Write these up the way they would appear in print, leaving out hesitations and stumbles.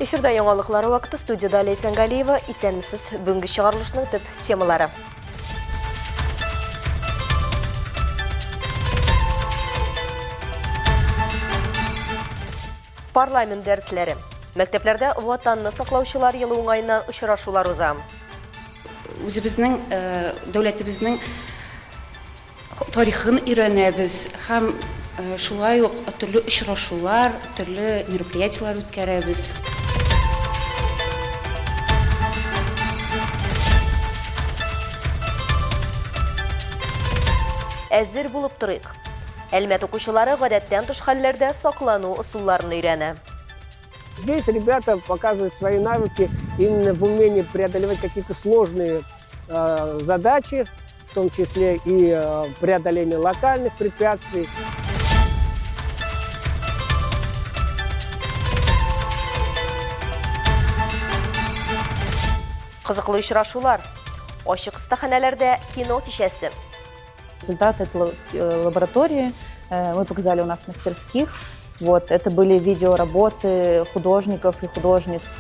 Эфирда яңалыклар вакыты студияда Ләйсән Галиева. Исәнмесез. Бүгенге чыгарылышның төп темалары. Парламент дәресләре. Мәктәпләрдә Ватанны саклаучылар елы уңаеннан очрашулар уза. Үзебезнең дәүләтебезнең тарихын өйрәнәбез һәм шулай ук төрле очрашулар, төрле мероприятиеләр үткәрәбез. Әзер булып торыйк! Әлмәт укучылары гадәттән тыш хәлләрдә саклану ысулларын өйрәнә. Здесь ребята показывают свои навыки именно в умении преодолевать какие-то сложные задачи, в том числе и преодоление локальных препятствий. Кызыклы очрашулар. Ачык остаханәләрдә кино кичәсе. Результаты этой лаборатории мы показали у нас в мастерских. Вот, это были видеоработы художников и художниц.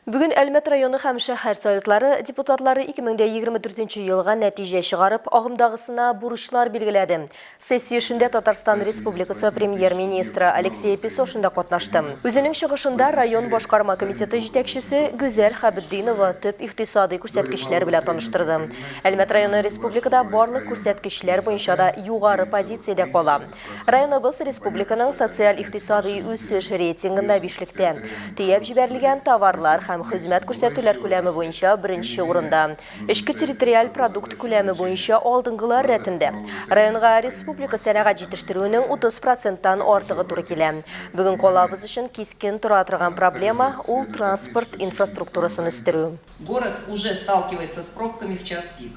Бүген Әлмәт районы һәм шәһәр советлары депутатлары 2024 елга нәтиҗә чыгарып, агымдагысына бурычлар билгеләде. Сессия эшендә Татарстан Республикасы Премьер-министры Алексей Песошин да катнашты. Үзенең чыгышында район башкарма комитеты җитәкчесе Гүзәл Хәбетдинова төп икътисадый күрсәткечләр белән таныштырды. Әлмәт районы республикада барлык күрсәткечләр буенча да югары позициядә кала. Районыбыз республиканың социаль-икътисадый үсеш рейтингында бишлектә. Төяп җибәрелгән товарлар һәм хезмәт күрсәтүләр күләме буенча беренче урында. Эчке территориаль продукт күләме буенча алдынгылар рәтендә. Районга республика сәнәгать җитештерүенең 30 проценттан артыгы туры килә. Бүген калабыз өчен кискен тора торган проблема, ул транспорт инфраструктурасын үстерү. Город уже сталкивается с пробками в час пик.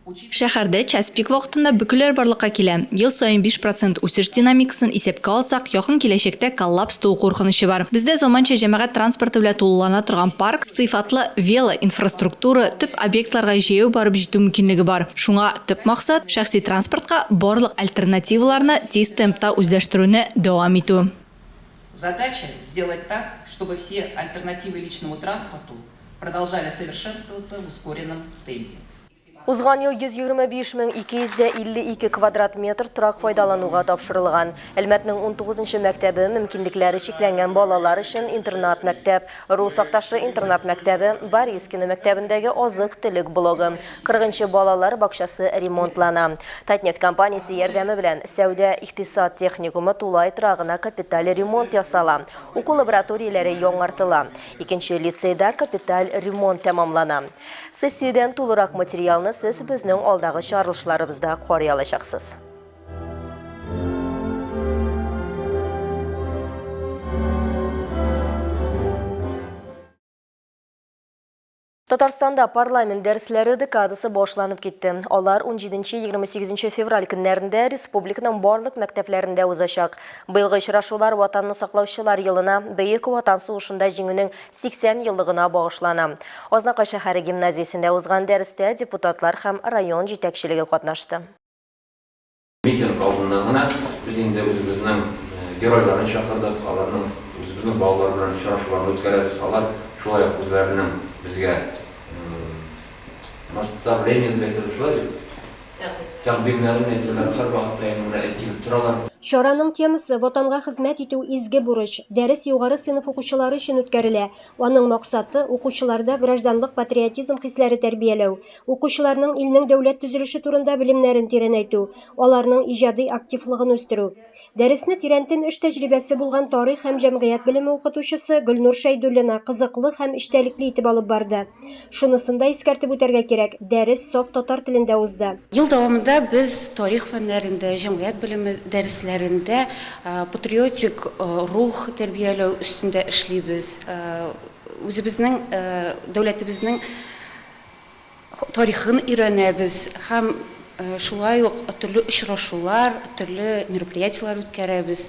Шәһәрдә час пик вакытында бөкеләр барлыкка килә. Ел саен 5 процент үсеш динамикасын исәпкә алсак, якын киләчәктә коллапс туу куркынычы бар. Бездә заманча җәмәгать транспорты белән тулылана торган парк, сыйфатлы велоинфраструктура, төп объектларга җәяү барып җитү мөмкинлеге бар. Шуңа төп максат, шәхси транспортка барлык альтернативаларны тиз темпта үзләштерүне дәвам итү. Задача, сделать так, чтобы все альтернативы личному транспорту продолжали совершенствоваться в ускоренном темпе. Узган ел 125 252 квадрат метр торак файдалануга тапшырылган. Әлмәтнең 19 нчы мәктәбе мөмкинлекләре чикләнгән балалар өчен интернат-мәктәп, Рус Акташы интернат-мәктәбе, Борискино мәктәбендәге азык-төлек блогы, 40 нчы балалар бакчасы ремонтлана. Татнефть компаниясе ярдәме белән сәүдә-икътисад техникумы тулай торагына капиталь ремонт ясала, уку лабораторияләре яңартыла. Икенче лицейда капиталь ремонт тәмамлана. Сессиядән тулырак материалны сез безнең алдагы чыгарылышларыбызда карый алачаксыз. Татарстанда парламент дәресләре декадасы башланып китте. Алар 17-28 февраль көннәрендә республиканың барлык мәктәпләрендә узачак. Быелгы очрашулар Ватанны саклаучылар елына, Бөек Ватан сугышында җиңүнең 80 еллыгына багышлана. Азнакай шәһәре гимназиясендә узган дәрестә депутатлар һәм район җитәкчелеге катнашты. Митинг алдыннан гына без инде үзебезнең геройларны чакырдык, аларның үзебезнең балалар белән очрашуларны үткәрәбез, алар шулай ук үзләренең безгә наставление дип әйтәбез, шулай бит? Тәкъдимнәрен әйтәләр, һәрвакытта инде менә килеп торалар. Чараның темасы, Ватанга хезмәт итү, изге бурыч. Дәрес югары сыйныф укучылары өчен үткәрелә. Аның максаты, укучыларда гражданлык патриотизм хисләре тәрбияләү, укучыларның илнең дәүләт төзелеше турында белемнәрен тирәнәйтү, аларның иҗади активлыгын үстерү. Дәресне тирәнтен эш тәҗрибәсе булган тарих һәм җәмгыять белеме укытучысы Гөлнур Шәйдуллина кызыклы һәм эчтәлекле итеп алып барды. Шунысын да искәртеп үтәргә кирәк, дәрес саф татар телендә узды. Ел дәвамында без тарих фәннәрендә, җәмгыять белеме дәресләрендә патриотик рух тәрбияләү өстендә эшлибез. Үзебезнең дәүләтебезнең Тарихын өйрәнәбез һәм шулай ук төрле очрашулар, төрле мероприятиеләр үткәрәбез.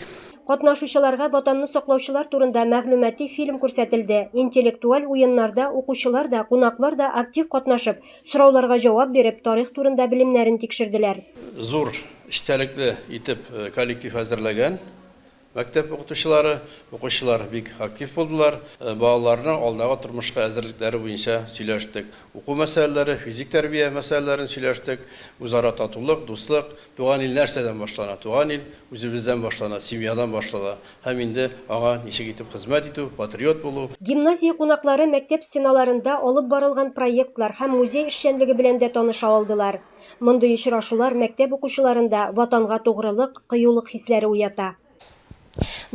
Катнашучыларга Ватанны саклаучылар турында мәгълүмати фильм күрсәтелде. Интеллектуаль уеннарда укучылар да, кунаклар да актив катнашып, сорауларга җавап биреп, тарих турында белемнәрен тикшерделәр. Зур эчтәлекле итеп коллектив әзерләгән мәктәп укытучылары, укучылар бик актив булдылар. Балаларның алдагы тормышка әзерлекләре буенча сөйләштек. Уку мәсьәләләре, физик тәрбия мәсьәләләрен сөйләштек. Үзара татулык, дуслык, Туган ил нәрсәдән башлана? Туган ил үзебездән башлана, семьядан башлана. Һәм инде аңа ничек итеп хезмәт итү, патриот булу. Гимназия кунаклары мәктәп стеналарында алып барылган проектлар һәм музей эшчәнлеге белән дә таныша алдылар. Мондый очрашулар мәктәп укучыларында Ватанга тугрылык, кыюлык хисләре уята.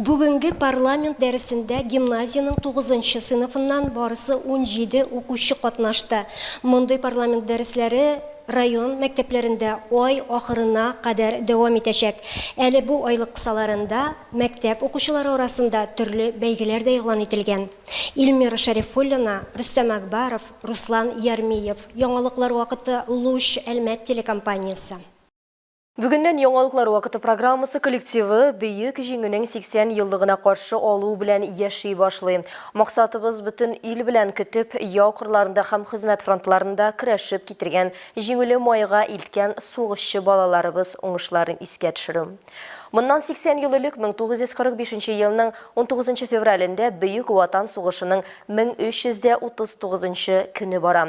Бүгенге парламент дәресендә гимназиянең тугызынчы сыйныфыннан барысы 17 укучы катнашты. Мондый парламент дәресләре район мәктәпләрендә ай ахырына кадәр дәвам итәчәк. Әле бу айлык кысаларында мәктәп укучылары арасында төрле бәйгеләр дә игълан ителгән. Илмира Шәрифуллина, Рөстәм Әкбаров, Руслан Ярмиев. Яңалыклар вакыты, Луч, Әлмәт телекомпаниясе. Бүгеннән Яңалыклар вакыты программасы коллективы Бөек Җиңүнең 80 еллыгына каршы алу белән яши башлый. Максатыбыз бөтен ил белән көтеп, яу кырларында һәм хезмәт фронтларында көрәшеп китергән Җиңүле майга илткән сугышчы балаларыбыз уңышларын искә төшерү. Моннан 80 ел элек 1945 нче елның 19 нчы февралендә Бөек Ватан сугышының 1339 нчы көне бара.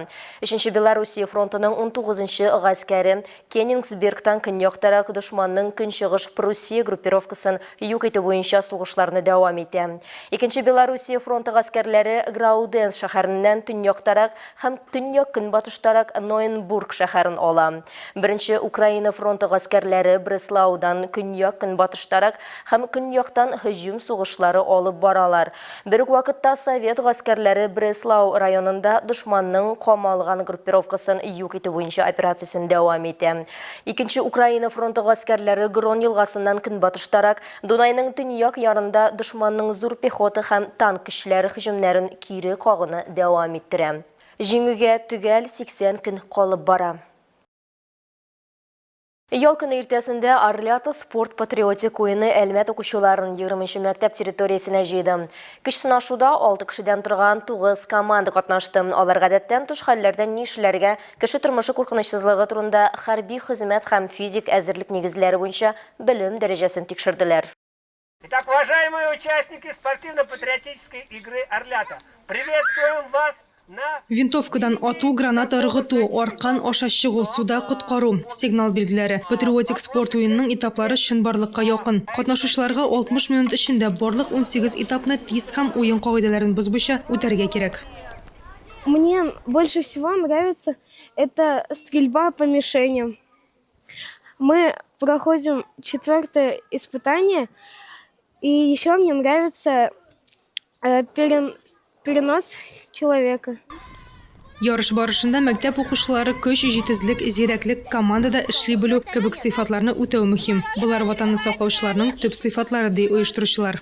Өченче Белоруссия фронтының 19 нчы гаскәре Кенингсбергтан көньяктарак дошманның Көнчыгыш Пруссия группировкасын юк итү буенча сугышларны дәвам итә. Икенче Белоруссия фронты гаскәрләре Грауденц шәһәреннән төньяктарак һәм төньяк-көнбатыштарак Ноенбург шәһәрен ала. Беренче Украина фронты гаскәрләре Бреслаудан көньяк-көнбатыштарак һәм көньяктан һөҗүм сугышлары алып баралар. Бер үк вакытта совет гаскәрләре Бреслау районында дошманның камалган группировкасын юк итү буенча операциясен дәвам итә. Икенче Украина фронты гаскәрләре Грон елгасыннан көнбатыштарак, Дунайның төньяк ярында дошманның зур пехота һәм танк көчләре һөҗүмнәрен кире кагуны дәвам иттерә. Җиңүгә төгәл 80 көн калып бара. Ял көне иртәсендә Орлята спорт-патриотик уены Әлмәт укучыларын 20 нче мәктәп территориясенә җыйды. Көч сынашуда алты кешедән торган тугыз команда катнашты. Алар гадәттән тыш хәлләрдә ни эшләргә, кеше тормышы куркынычсызлыгы турында хәрби хезмәт һәм физик әзерлек нигезләре буенча белем дәрәҗәсен тикшерделәр. Итак, уважаемые участники спортивно-патриотической игры Орлята, приветствуем вас на... Винтовкадан ату, граната ыргыту, аркан аша чыгу, суда коткару, сигнал билгеләре. Патриотик спорт уенының этаплары чынбарлыкка якын. Катнашучыларга 60 минут эчендә барлык 18 этапны тиз һәм уен кагыйдәләрен бозмыйча үтәргә кирәк. Мне больше всего нравится это стрельба по мишеням. Мы проходим четвертое испытание, и еще мне нравится э, перенос человека. Ярыш барышында мәктәп укучылары көч, җитезлек, зирәклек, командада эшли белү кебек сыйфатларны үтәү мөһим. Болар Ватанны саклаучыларның төп сыйфатлары, ди оештыручылар.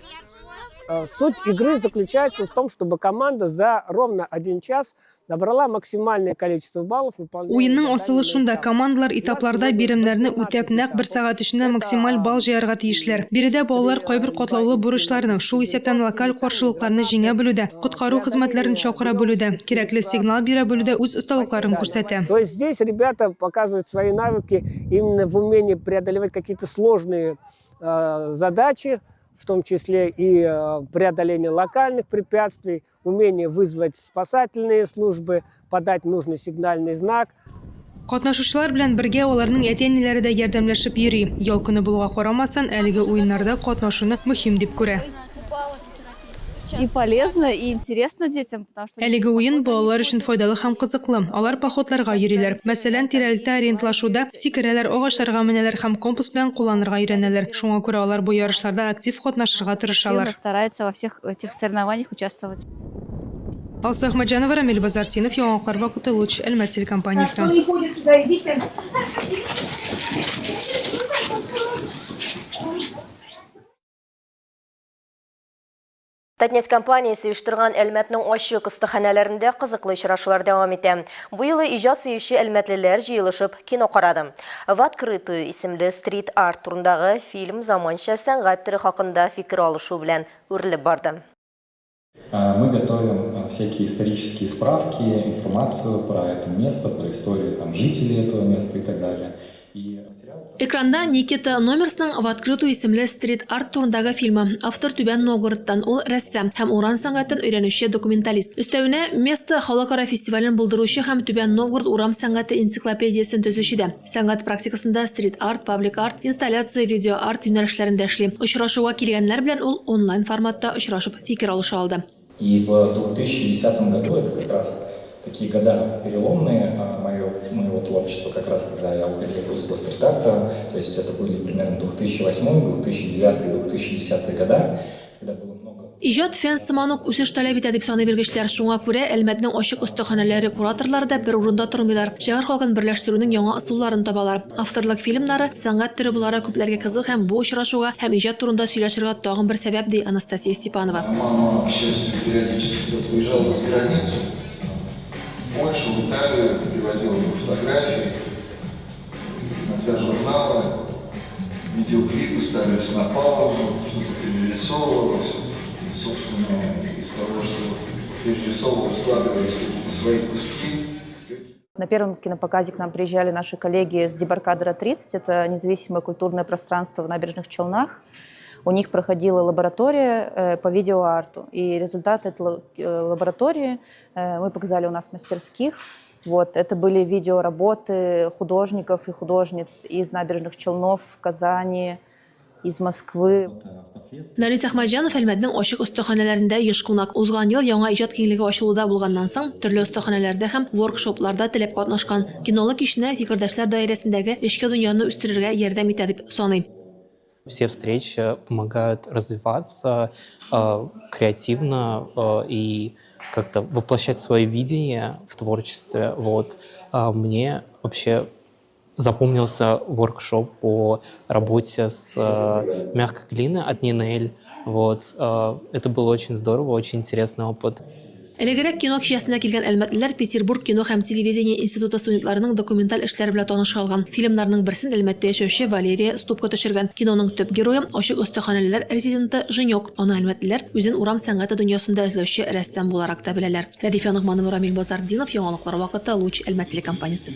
Э, суть игры заключается в том, чтобы команда за ровно один час Набрала максимальное количество баллов, выполняя Уенның асылы шунда, командалар этапларда биремнәрне үтәп, нәкъ бер сәгать эчендә максималь балл җыярга тиешләр. Биредә балалар кайбер катлаулы бурычларны, шул исәптән локаль каршылыкларны җиңә белүдә, коткару хезмәтләрен чакыра белүдә, кирәкле сигнал бирә белүдә үз осталыкларын күрсәтә. То есть здесь ребята показывают свои навыки именно в умении преодолевать какие-то сложные э, задачи, в том числе и э, преодоление локальных препятствий, умение вызвать спасательные службы, подать нужный сигнальный знак. Катнашучылар белән бергә аларның әти-әниләре дә ярдәмләшеп йөри. Ял көне булуга карамастан, әлеге уеннарда катнашуны мөһим дип күрә. И полезно, и интересно детям, потому что... Әлеге уен балалар өчен файдалы һәм кызыклы. Алар походларга йөриләр. Мәсәлән, тирәлектә ориентлашуда сикерәләр, агачларга менәләр һәм компас белән кулланырга өйрәнәләр. Шуңа күрә алар бу ярышларда актив катнашырга тырышалар. Старается во всех этих соревнованиях участвовать. Алсу Әхмәтҗанова, Рамил Базартинов, Яңалыклар вакыты, Луч, Әлмәт телекомпаниясе. Татнефть компаниясе оештырган Әлмәтнең ачык остаханәләрендә кызыклы очрашулар дәвам итә. Бу юлы иҗат сөюче әлмәтлеләр җыелышып кино карады. В открытую исемле стрит-арт турындагы фильм заманча сәнгать төре хакында фикер алышу белән үрелеп барды. Мы готовим всякие исторические справки, информацию про это место, про историю там, жителей этого места и так далее. И Экранда Никита Номерсның В открытую исемле стрит-арт турындагы фильмы. Автор Түбән Новгородтан, ул рәссам һәм уран сәнгатен өйрәнүче документалист. Өстәвенә, Место халыкара фестивален булдыручы һәм Түбән Новгород урам сәнгате энциклопедиясен төзүче дә. Сәнгать практикасында стрит-арт, паблик-арт, инсталляция, видео-арт юнәлешләрендә эшли. Очрашуга килгәннәр белән ул онлайн форматта очрашып фикер алыша алды. И в 2010 году, это как раз такие года переломные моё, моего творчества, как раз когда я уходил из стрит-арта, то есть это были примерно 2008, 2009, 2010 года, когда было много... Иҗат фән сыман ук үсеш таләп итә, дип саный белгечләр. Шуңа күрә Әлмәтнең ачык остаханәләре кураторлары да бер урында тормыйлар, шәһәр халкын берләштерүнең яңа ысулларын табалар. Авторлык фильмнары, сәнгать төре буларак күпләргә кызык һәм бу очрашуга һәм иҗат турында сөйләшергә тагын бер сәбәп, ди Анастасия Степанова. Мама, к счастью, периодически куда-то уезжала за границу, в Польшу, в Италию, привозила мне фотографии, иногда журналы, видеоклипы ставились на паузу, что-то перерисовывалось. И, собственно, из того, что перерисовывалось, складывались какие-то свои куски. На первом кинопоказе к нам приезжали наши коллеги с Дебаркадера 30, это независимое культурное пространство в Набережных Челнах. У них проходила лаборатория по видеоарту, и результаты этой лаборатории мы показали у нас в мастерских. Вот, это были видеоработы художников и художниц из Набережных Челнов, Казани, из Москвы. Нәлис Әхмәтҗанов Әлмәтнең ачык остаханәләрендә еш кунак. Узган ел яңа иҗат киңлеге ачылуда булганнан соң, төрле остаханәләрдә һәм воркшопларда теләп катнашкан. Кинолы кичне фикердәшләр даирәсендәге эчке дөньяны үстерергә ярдәм итә дип саный. Все встречи помогают развиваться креативно и как-то воплощать свое видение в творчестве. Вот. А мне вообще запомнился воркшоп по работе с мягкой глиной от Нинель. Вот. Это было очень здорово, очень интересный опыт. Элегрәк кино кичәсенә килгән әлмәтлеләр Петербург кино һәм телевидение институты студентларының документаль эшләре белән таныша алган. Фильмнарның берсен Әлмәттә яшәүче Валерия Ступка төшергән. Киноның төп герое ачык остаханәләр резиденты Женек. Аны әлмәтлеләр үзен урам сәнгате дөньясында эзләүче рәссам буларак та беләләр. Рәдифә Ногманова, Рамил Базартдинов, яңалыклар вакыты, Луч, Әлмәт телекомпаниясе.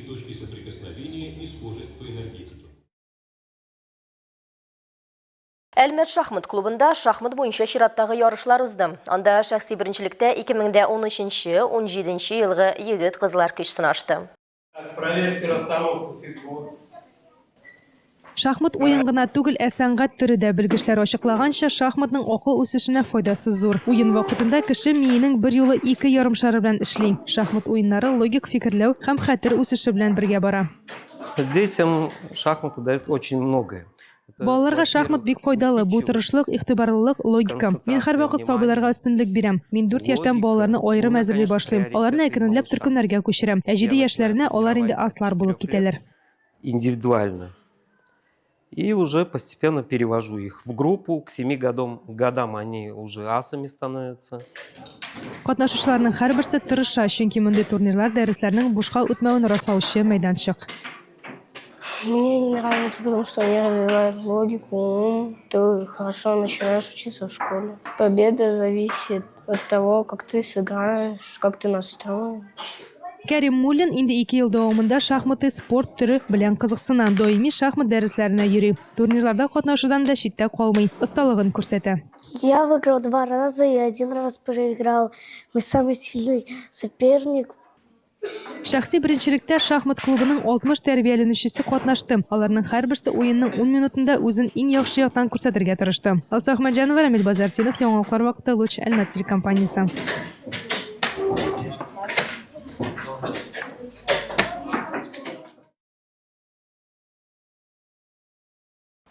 Әлмәт шахмат клубында шахмат буенча чираттагы ярышлар узды. Анда шәхси беренчелектә 2013-17 елгы егет-кызлар көч сынашты. Проверьте расстановку фигур. Шахмат уен гына түгел, ә сәнгать төре дә. Белгечләр ачыклаганча, шахматның акыл үсешенә файдасы зур. Уен вакытында кеше миенең бер юлы ике ярымшары белән эшли. Шахмат уеннары логик фикерләү һәм хәтер үсеше белән бергә бара. Детям шахматы дают очень многое. Балаларга шахмат бик файдалы. Бу тырышлык, игътибарлылык, логика. Мин һәрвакыт сабыйларга өстенлек бирәм. Мин 4 яшьтән балаларны аерым әзерли башлыйм. Аларны әкренләп төркемнәргә күчерәм. Ә 7 яшьләренә алар инде аслар булып китәләр. Индивидуально. И уже постепенно перевожу их в группу. К 7 годам они уже асами становятся. Катнашучыларның һәрберсе тырыша, чөнки мондый турнирлар дәресләрнең бушка үтмәвен раслаучы мәйданчык. Мне они нравятся, потому что они развивают логику, ум. Ты хорошо начинаешь учиться в школе. Победа зависит от того, как ты сыграешь, как ты настроен. Кәрим Муллин инде 2 ел дәвамында шахматы спорт төре белән кызыксына, даими шахмат дәресләренә йөри. Турнирларда катнашудан да читтә калмый, осталыгын күрсәтә. Я выиграл два раза и один раз проиграл. Мой самый сильный соперник. Шәхси беренчелектә шахмат клубының 60 тәрбияләнүчесе катнашты. Аларның һәрберсе уенның 10 минутында үзен иң яхшы яктан күрсәтергә тырышты. Алсу Әхмәтҗанова, Рамил Базартдинов, яңалыклар вакыты, Луч, Әлмәт телекомпаниясе.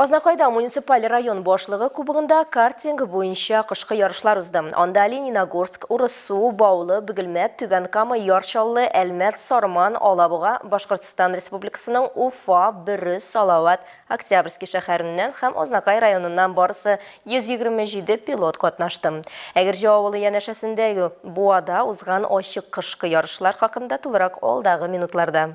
Азнакайда муниципаль район башлыгы кубогында картинг буенча кышкы ярышлар узды. Анда Лениногорск, Урыссу, Баулы, Бөгелмә, Түбән Кама, Яр Чаллы, Әлмәт, Сарман, Алабуга, Башкортстан Республикасының Уфа, Бөре, Салават, Октябрьский шәһәреннән һәм Азнакай районыннан барысы 127 пилот катнашты. Әгерҗе авылы янәшәсендәге буада узган ачык кышкы ярышлар хакында тулырак алдагы минутларда.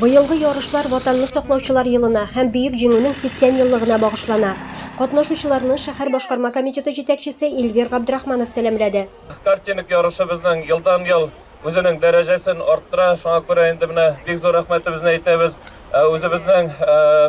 Быелгы ярышлар Ватанны саклаучылар елына һәм Бөек Җиңүнең 80 еллыгына багышлана. Катнашучыларны шәһәр башкарма комитеты җитәкчесе Эльвир Габдрахманов сәламләде. Картинг ярышы безнең елдан-ел үзенең дәрәҗәсен арттыра, шуңа күрә инде менә бик зур рәхмәтебезне әйтәбез үзебезнең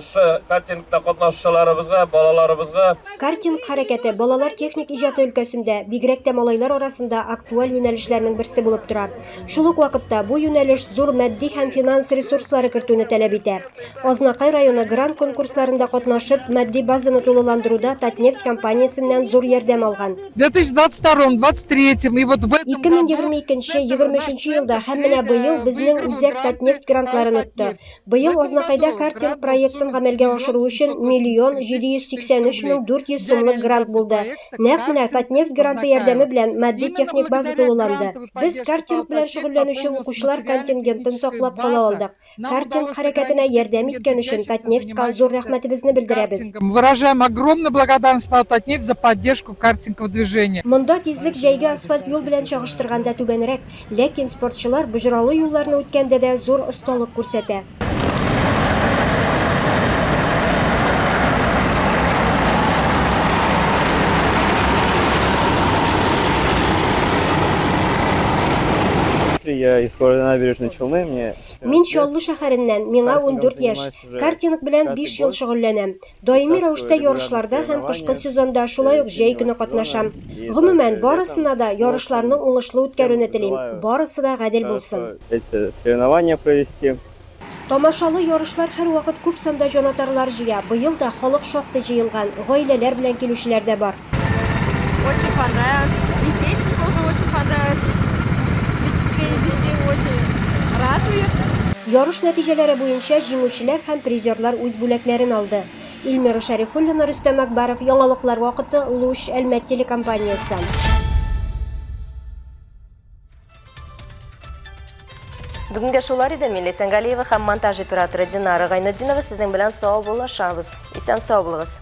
шы картингта катнашучыларыбызга, балаларыбызга. Картинг хәрәкәте балалар техник иҗаты өлкәсендә, бигрәк тә малайлар арасында актуаль юнәлешләрнең берсе булып тора. Шул ук вакытта бу юнәлеш зур матди һәм финанс ресурслары кертүне таләп итә. Азнакай районы грант конкурсларында катнашып, матди базаны тулыландыруда Татнефть компаниясеннән зур ярдәм алган. В 2022, 23 и вот в этом 2022, 23 елда һәм менә быел безнең үзәк Татнефть грантларын отты. Быел Азнакайда картинг проектын гамәлгә ашыру өчен миллион 783 мең 400 сумлык грант булды. Нәкъ менә Татнефть гранты ярдәме белән матди-техник база тулыланды. Без картинг белән шөгыльләнүче укучылар контингентын саклап кала алдык. Картинг хәрәкәтенә ярдәм иткән өчен Татнефтька зур рәхмәтебезне белдерәбез. Выражаем огромную благодарность ПАО Татнефть за поддержку картингового движения. Монда тизлек җәйге асфальт юл белән чагыштырганда түбәнрәк, ләкин спортчылар боҗралы юлларны үткәндә дә зур осталык күрсәтә. Я из города Набережные Челны, мне 14 Мин Чаллы шәһәреннән, миңа 14 яшь. Картинг белән 5 ел шөгыльләнәм. Даими рәвештә ярышларда һәм кышкы сезонда, шулай ук җәй көне катнашам. Гомумән, барысына да ярышларны уңышлы үткәрүне телим. Барысы да гадел булсын. Эти соревнования провести. Тамашалы ярышлар һәрвакыт күп санда җанатарлар җыя. Быел да халык шактый җыелган, гаиләләр белән килүчеләр дә бар. Очень понравилось. И детям тоже очень понравилось. Впечатление детей очень радует. Ярыш нәтиҗәләре буенча җиңүчеләр һәм призерлар үз бүләкләрен алды. Илмира Шәрифуллина, Рөстәм Әкбаров, Яңалыклар вакыты, Луч, Әлмәт телекомпаниясе. Бүгенгә шулар иде. Мин Ләйсән Галиева һәм монтаж операторы Динара Гайнутдинова сезнең белән саубуллашабыз. Исән сау булыгыз.